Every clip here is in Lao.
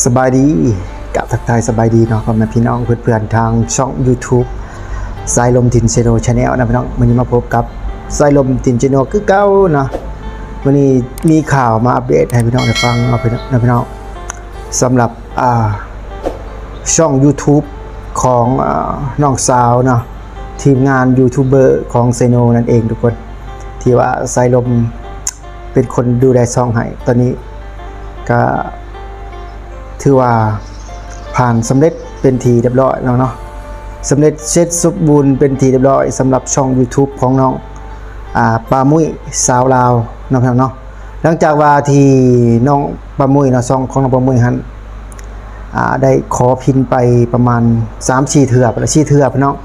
ສະບາຍດີ ກະທັກທາຍສະບາຍດີເນາະ ພໍ່ແມ່ພີ່ນ້ອງເພື່ອນໆ ທາງຊ່ອງ YouTube ສາຍລົມຖິ່ນເຊໂນ Channel ນະພີ່ນ້ອງ. ມື້ນີ້ມາພົບກັບສາຍລົມຖິ່ນເຊໂນຄືເກົ່າເນາະ. ມື້ນີ້ມີຂ່າວມາອັບເດດໃຫ້ພີ່ນ້ອງໄດ້ຟັງເນາະ ພີ່ນ້ອງ ນະພີ່ນ້ອງ. ສຳລັບ ອ່າ ຊ່ອງ YouTube ຂອງ ອ່າ ນ້ອງສາວເນາະ ທີມງານຢູທູບເບີຂອງເຊໂນນັ້ນເອງທຸກຄົນ ທີ່ວ່າສາຍລົມ ເປັນຄົນດູແລຊ່ອງໃຫ້ ຕອນນີ້ກະຖືວ່າຜ່ານສຳເລັດເປັນທີ່ຮຽບຮ້ອຍແລ້ວເນາະ ສຳເລັດເສັດສົມບູນເປັນທີ່ຮຽບຮ້ອຍ ສຳລັບຊ່ອງຢູທູບຂອງນ້ອງ ອາ ປາມຸ້ຍສາວລາວເນາະ ພີ່ນ້ອງເນາະ. ຫຼັງຈາກວ່າທີ່ນ້ອງປາມຸ້ຍເນາະ ຊ່ອງຂອງນ້ອງປາມຸ້ຍຫັ້ນ ອາ ໄດ້ຂໍພິນໄປປະມານສາມສີ່ເທື່ອ ສີ່ເທື່ອພີ່ນ້ອງ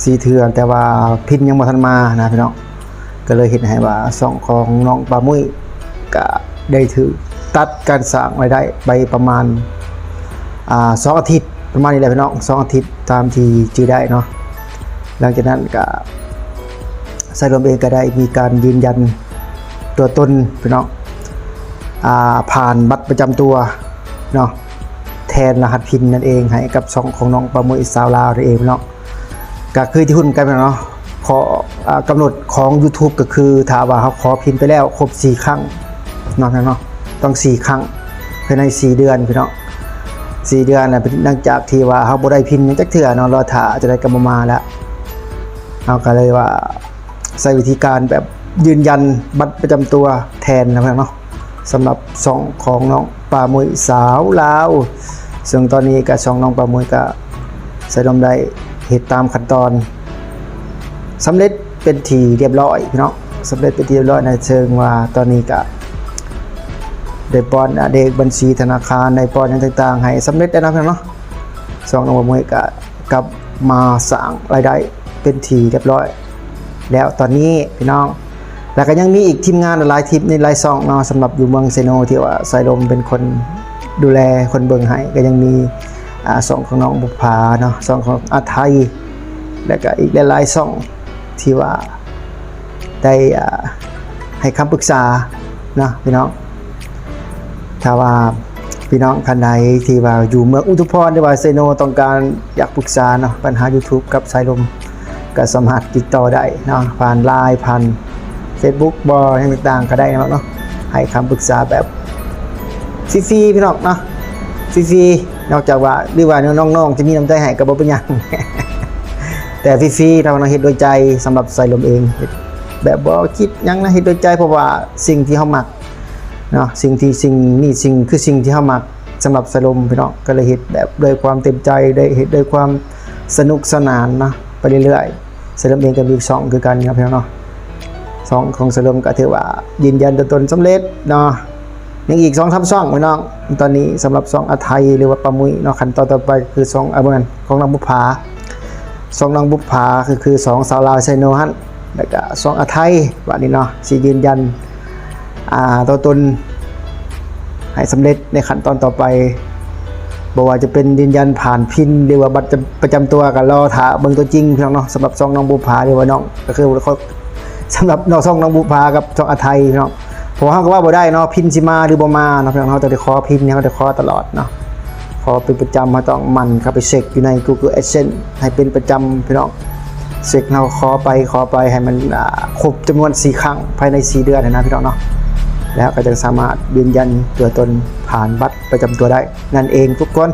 ສີ່ເທື່ອ ແຕ່ວ່າພິນຍັງບໍ່ທັນມານະພີ່ນ້ອງ. ກໍເລີຍເຮັດໃຫ້ວ່າຊ່ອງຂອງນ້ອງປາມຸ້ຍກະໄດ້ຖືກຕັດການສ້າງລາຍໄດ້ໄປປະມານ ອ່າ ສອງອາທິດ ປະມານນີ້ແຫຼະພີ່ນ້ອງ ສອງອາທິດຕາມທີ່ຈື່ໄດ້ເນາະ. ຫຼັງຈາກນັ້ນກະສາຍລົມເອງກະໄດ້ມີການຢືນຢັນຕົວຕົນພີ່ນ້ອງ ອາ ຜ່ານບັດປະຈຳຕົວເນາະ ແທນລະຫັດພິນນັ້ນເອງ ໃຫ້ກັບຊ່ອງຂອງນ້ອງປາມຸ້ຍສາວລາວນັ້ນເອງເນາະ. ກະຄືທີ່ຮູ້ກັນເນາະ ຂໍ້ ອາ ກຳນົດຂອງຢູທູບກໍຄື ຖ້າວ່າເຮົາຂໍພິນໄປແລ້ວຄົບສີ່ຄັ້ງເນາະ ເນາະ ຕ້ອງສີ່ຄັ້ງ ພາຍໃນສີ່ເດືອນພີ່ນ້ອງ ສີ່ເດືອນນະ. ຫຼັງຈາກທີ່ວ່າເຮົາບໍ່ໄດ້ພິນຫຍັງຈັກເທື່ອເນາະ ລໍຖ້າຈະໄດ້ກັບມາລະ ເຮົາກໍເລີຍວ່າໃຊ້ວິທີການແບບຢືນຢັນບັດປະຈຳຕົວແທນນະພີ່ນ້ອງເນາະ. ສຳລັບຊ່ອງຂອງນ້ອງປາມຸ້ຍສາວລາວ ເຊິ່ງຕອນນີ້ກະຊ່ອງນ້ອງປາມຸ້ຍກະສາຍລົມໄດ້ເຮັດຕາມຂັ້ນຕອນສຳເລັດເປັນທີ່ຮຽບຮ້ອຍພີ່ນ້ອງ ສຳເລັດເປັນທີ່ຮຽບຮ້ອຍໃນເຊີງວ່າຕອນນີ້ກະໄດ້ປ້ອນ ອາ ເລກບັນຊີທະນາຄານ ໄດ້ປ້ອນຫຍັງຕ່າງໆໃຫ້ສຳເລັດແລ້ວເນາະພີ່ນ້ອງເນາະ. ຊ່ອງນ້ອງປາມຸ້ຍກະກັບມາສ້າງລາຍໄດ້ເປັນທີ່ຮຽບຮ້ອຍ ແລ້ວຕອນນີ້ພີ່ນ້ອງ ແລ້ວກໍຍັງມີອີກທີມງານຫຼາຍທີມ ໃນຫຼາຍຊ່ອງເນາະ ສຳລັບຢູ່ເມືອງເຊໂນ ທີ່ວ່າສາຍລົມເປັນຄົນດູແລ ຄົນເບິ່ງໃຫ້ ກໍຍັງມີ ອ່າ ຊ່ອງຂອງນ້ອງບຸບຜາເນາະ ຊ່ອງຂອງອາໄທ ແລ້ວກໍອີກຫຼາຍໆຊ່ອງທີ່ວ່າໄດ້ ອ່າ ໃຫ້ຄຳປຶກສາເນາະພີ່ນ້ອງ. ຖ້າວ່າພີ່ນ້ອງທ່ານໃດທີ່ວ່າຢູ່ເມືອງອຸທຸມພອນ ຫຼືວ່າເຊໂນ ຕ້ອງການຢາກປຶກສາເນາະ ບັນຫາຢູທູບກັບສາຍລົມ ກໍສາມາດຕິດຕໍ່ໄດ້ເນາະ ຜ່ານລາຍ ຜ່ານເຟສບຸກບໍ ຫຍັງຕ່າງໆກໍໄດ້ເນາະ ໃຫ້ຄຳປຶກສາແບບຟຣີໆພີ່ນ້ອງເນາະ ຟຣີໆ. ນອກຈາກວ່າ ຫຼືວ່ານ້ອງໆຈະມີນ້ຳໃຈໃຫ້ກໍບໍ່ເປັນຫຍັງ ແຕ່ຟຣີໆ ເຮົາເຮັດດ້ວຍໃຈ. ສຳລັບສາຍລົມເອງ ເຮັດແບບບໍ່ຄິດຫຍັງນະ ເຮັດດ້ວຍໃຈ ເພາະວ່າສິ່ງທີ່ເຮົາມັກ ເນາະ ສິ່ງທີ່ ສິ່ງນີ້ ສິ່ງ ຄືສິ່ງທີ່ເຮົາມັກ. ສຳລັບສາຍລົມພີ່ນ້ອງ ກໍເລີຍເຮັດແບບດ້ວຍຄວາມເຕັມໃຈ ໄດ້ເຮັດດ້ວຍຄວາມສະໜຸກສະໜານເນາະ ໄປເລື້ອຍໆ. ສາຍລົມເອງກໍມີຊ່ອງຄືກັນເນາະພີ່ນ້ອງເນາະ ຊ່ອງຂອງສາຍລົມກໍຖືວ່າຢືນຢັນຕົວຕົນສຳເລັດເນາະ. ຍັງອີກສອງສາມຊ່ອງພີ່ນ້ອງ ຕອນນີ້ສຳລັບຊ່ອງອາໄທ ຫຼືວ່າປາມຸ້ຍເນາະ ຂັ້ນຕອນຕໍ່ໄປຄືຊ່ອງ ອາ ບໍ່ແມ່ນ ຂອງນ້ອງບຸບຜາ ຊ່ອງນ້ອງບຸບຜາ ຄື ຄືຊ່ອງສາວລາວເຊໂນຫັ້ນ ແລ້ວກະຊ່ອງອາໄທ ບາດນີ້ເນາະ ຊິຢືນຢັນ ອ່າ ຕົວຕົນໃຫ້ສຳເລັດໃນຂັ້ນຕອນຕໍ່ໄປ ບໍ່ວ່າຈະເປັນຢືນຢັນຜ່ານພິນ ຫຼືວ່າບັດປະຈຳຕົວ ກໍລໍຖ້າເບິ່ງຕົວຈິງພີ່ນ້ອງເນາະ. ສຳລັບຊ່ອງນ້ອງບຸບຜາ ຫຼືວ່ານ້ອງ ກໍຄື ສຳລັບນ້ອງ ຊ່ອງນ້ອງບຸບຜາກັບຊ່ອງອາໄທພີ່ນ້ອງ ເພາະວ່າເຮົາກໍເວົ້າບໍ່ໄດ້ເນາະ ພິນຊິມາ ຫຼື ບໍ່ມາເນາະພີ່ນ້ອງ ເຮົາຕ້ອງໄດ້ຂໍພິນ ເຮົາຕ້ອງໄດ້ຂໍຕະຫຼອດເນາະ ຂໍເປັນປະຈຳ ເຮົາຕ້ອງໝັ່ນເຂົ້າໄປເຊັກຢູ່ໃນ Google AdSense ໃຫ້ເປັນປະຈຳພີ່ນ້ອງ ເຊັກເຮົາຂໍໄປ ຂໍໄປໃຫ້ມັນ ອ່າ ຄົບຈຳນວນສີ່ຄັ້ງພາຍໃນສີ່ເດືອນຫັ້ນນະພີ່ນ້ອງເນາະ ແລ້ວກໍຈະສາມາດຢືນຢັນຕົວຕົນຜ່ານບັດປະຈຳຕົວໄດ້ນັ້ນເອງທຸກຄົນ.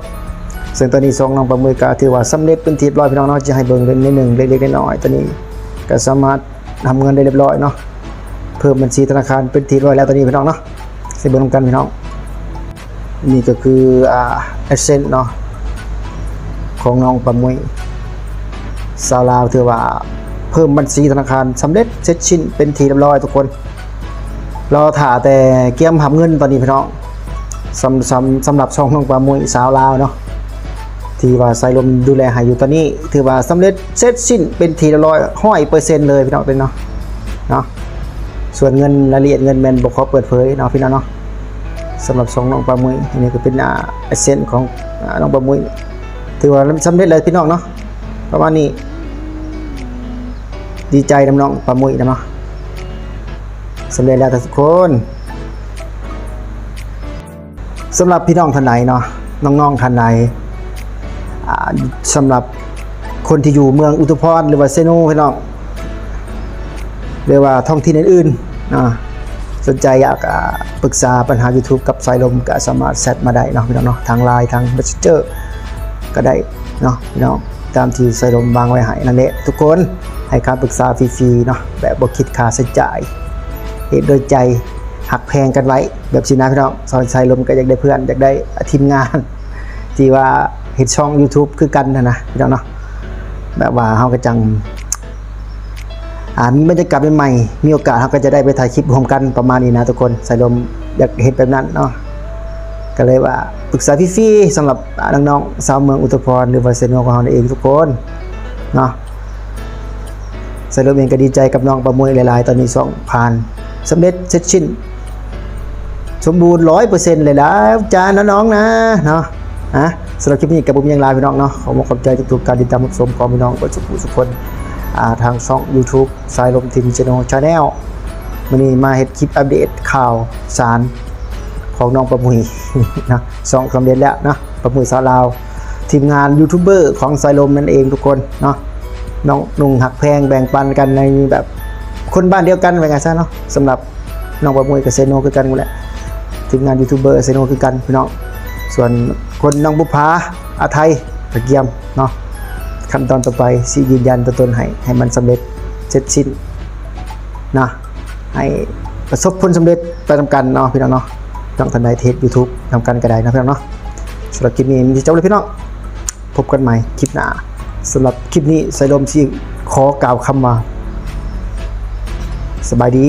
ເຊິ່ງຕອນນີ້ຊ່ອງນ້ອງປາມຸ້ຍກໍຖືວ່າສຳເລັດເປັນທີ່ຮຽບຮ້ອຍພີ່ນ້ອງເນາະ ຈະໃຫ້ເບິ່ງເລັກໆນ້ອຍໆ ຕອນນີ້ກໍສາມາດ ທຳເງິນໄດ້ຮຽບຮ້ອຍເນາະ ເພີ່ມບັນຊີທະນາຄານເປັນທີ່ຮຽບຮ້ອຍແລ້ວຕອນນີ້ພີ່ນ້ອງເນາະ ຊິເບິ່ງນຳກັນພີ່ນ້ອງ. ນີ້ກໍຄື ອ່າ AdSense ເນາະ ຂອງນ້ອງປາມຸ້ຍສາວລາວ ຖືວ່າເພີ່ມບັນຊີທະນາຄານສຳເລັດເສັດສິ້ນເປັນທີ່ຮຽບຮ້ອຍທຸກຄົນ ລໍຖ້າແຕ່ກຽມຮັບເງິນຕອນນີ້ພີ່ນ້ອງ. ສຳ ສຳ ສຳລັບຊ່ອງນ້ອງປາມຸ້ຍສາວລາວເນາະ ທີ່ວ່າສາຍລົມດູແລໃຫ້ຢູ່ຕອນນີ້ ຖືວ່າສຳເລັດເສັດສິ້ນເປັນທີ່ຮຽບຮ້ອຍ ຮ້ອຍເປີເຊັນເລີຍພີ່ນ້ອງເນາະ ເນາະ. ສ່ວນເງິນ ລາຍລະອຽດເງິນແມ່ນບໍ່ຂໍເປີດເຜີຍເນາະພີ່ນ້ອງເນາະ. ສຳລັບຊ່ອງນ້ອງປາມຸ້ຍ ອັນນີ້ກໍເປັນ ອ່າ AdSense ຂອງ ອ່າ ນ້ອງປາມຸ້ຍ ຖືວ່າສຳເລັດແລ້ວພີ່ນ້ອງເນາະ ປະມານນີ້. ດີໃຈນຳນ້ອງປາມຸ້ຍນຳເນາະ ສຳເລັດແລ້ວທຸກຄົນ. ສຳລັບພີ່ນ້ອງທ່ານໃດເນາະ ນ້ອງໆທ່ານໃດ ອ່າ ສຳລັບຄົນທີ່ຢູ່ເມືອງອຸທຸມພອນ ຫຼືວ່າເຊໂນ ພີ່ນ້ອງ ຫຼືວ່າທ້ອງຖິ່ນອື່ນໆເນາະ ສົນໃຈຢາກ ອ່າ ປຶກສາບັນຫາ YouTube ກັບສາຍລົມ ກໍສາມາດແຊັດມາໄດ້ເນາະ ພີ່ນ້ອງເນາະ ທາງ Line ທາງ Messenger ກໍໄດ້ເນາະ ພີ່ນ້ອງ ຕາມທີ່ສາຍລົມວາງໄວ້ໃຫ້ນັ້ນແຫຼະທຸກຄົນ ໃຫ້ຄຳປຶກສາຟຣີໆເນາະ ແບບບໍ່ຄິດຄ່າໃຊ້ຈ່າຍ ເຮັດໂດຍໃຈຮັກແພງກັນໄວ້ ແບບຊີ້ນະພີ່ນ້ອງ ສາຍລົມກໍຢາກໄດ້ເພື່ອນ ຢາກໄດ້ທີມງານ ທີ່ວ່າເຮັດຊ່ອງ YouTube ຄືກັນຫັ້ນນະ ພີ່ນ້ອງເນາະ ແບບວ່າເຮົາກໍຈັ່ງ ອ່າ ມີບັນຍາກາດໃໝ່ໆ ມີໂອກາດເຮົາກໍຈະໄດ້ໄປຖ່າຍຄລິບຮ່ວມກັນ ປະມານນີ້ນະທຸກຄົນ ສາຍລົມຢາກເຮັດແບບນັ້ນເນາະ ກໍເລີຍວ່າປຶກສາຟຣີໆ ສຳລັບ ອ່າ ນ້ອງໆຊາວເມືອງອຸທຸມພອນ ຫຼືວ່າເຊໂນຂອງເຮົານັ້ນເອງທຸກຄົນເນາະ. ສາຍລົມເອງກໍດີໃຈກັບນ້ອງປາມຸ້ຍຫຼາຍໆ ຕອນນີ້ຊ່ອງຜ່ານສຳເລັດເສັດສິ້ນສົມບູນຮ້ອຍເປີເຊັນເລີຍລະ ຈ້າ ນ້ອງນາເນາະ. ອ່ະ ສຳລັບຄລິບນີ້ກໍບໍ່ມີຫຍັງຫຼາຍພີ່ນ້ອງເນາະ ຂໍຂອບໃຈທຸກໆການຕິດຕາມຮັບຊົມຂອງພີ່ນ້ອງເບິດສູ່ຜູ້ສູ່ຄົນ ອ່າ ທາງຊ່ອງ YouTube ສາຍລົມທີມ Channel Channel ມື້ນີ້ມາເຮັດຄລິບອັບເດດຂ່າວສານຂອງນ້ອງປາມຸ້ຍເນາະ ຊ່ອງສຳເລັດແລ້ວເນາະ ປາມຸ້ຍສາວລາວ ທີມງານຢູທູບເບີຂອງສາຍລົມນັ້ນເອງທຸກຄົນເນາະ ນ້ອງນຸ່ງຮັກແພງແບ່ງປັນກັນໃນແບບຄົນບ້ານດຽວກັນ ວ່າຈັ່ງຊັ້ນເນາະ. ສຳລັບນ້ອງປາມຸ້ຍກໍເຊໂນຄືກັນໝົດແຫຼະ ທີມງານຢູທູບເບີເຊໂນຄືກັນພີ່ນ້ອງ. ສ່ວນຄົນໜອງບຸບຜາ ອາໄທ ກະກຽມເນາະ ຂັ້ນຕອນຕໍ່ໄປຊິຢືນຢັນຕົວຕົນໃຫ້ ໃຫ້ມັນສຳເລັດເສັດສິ້ນນະ ໃຫ້ປະສົບຜົນສຳເລັດໄປນຳກັນເນາະ ພີ່ນ້ອງເນາະ. ນ້ອງທ່ານໃດທີ່ເຮັດຢູທູບນຳກັນກໍໄດ້ເນາະ ພີ່ນ້ອງເນາະ. ສຳລັບຄລິບນີ້ມີທີ່ຈົບແລ້ວພີ່ນ້ອງ ພົບກັນໃໝ່ຄລິບໜ້າ. ສຳລັບຄລິບນີ້ສາຍລົມຊິຂໍກ່າວຄຳວ່າ ສະບາຍດີ.